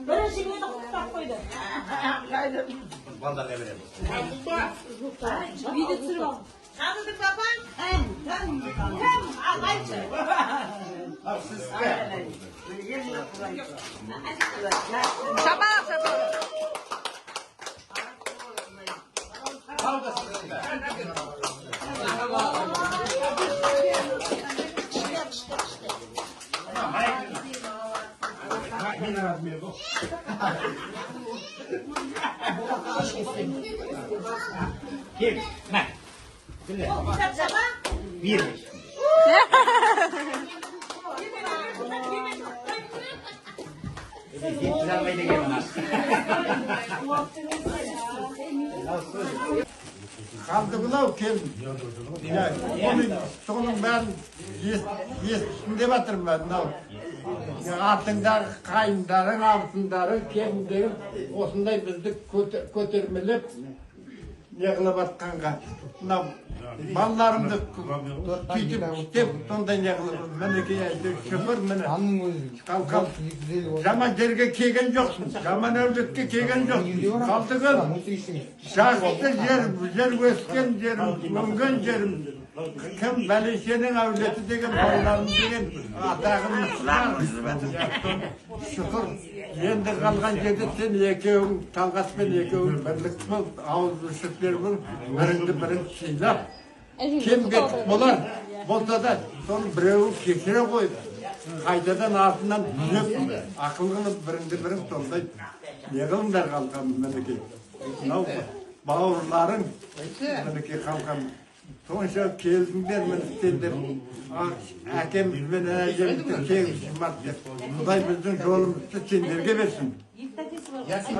Бірінші мені құттықтап қойды. Балдарға береміз. Видео түсіріп алдым. Таныдың ба, апа? Кім? Ал, айтшы. Шапалақ, шапалақ. Кел, мә. Кітапша ма? Бер. Жеткізе алмайды екен мына. Қалды мынау келін. Соның бәрін естісін деп жатырмын мен мынау. Артыңдағы қайындарың, абысындарың, келіндерің осындай бізді көтермелеп не қылып жатқанға. Мынау балаларымды сөйтіп істеп сондай не қылып, мінекей, әйтеуір шүкір, міне. Қалқам, жаман жерге келген жоқсың, жаман әулетке келген жоқсың. Қалдығын жақсы жер, жер өскен жерім, өнген жерім. Кім бәлешенің әулеті деген балаларым деген атағым шығар. Шүкір, енді қалған жерде сен екеуің, Талғатпен екеуің бірлік болып, ауызбіршіліктер болып, біріңді бірің сыйлап, кем кетік болар, болса да соның біреуін кешіре қойып, қайтадан артынан түзеп, ақыл қылып, біріңді бірің сондай не қылыңдар қалқам, мінекей. Мынау бауырларың, мінекей, қалқам, сонша келдіңдер, міне сендер әкеміз бен әжемізді тегіс деп. Құдай біздің жолымызды сендерге берсін.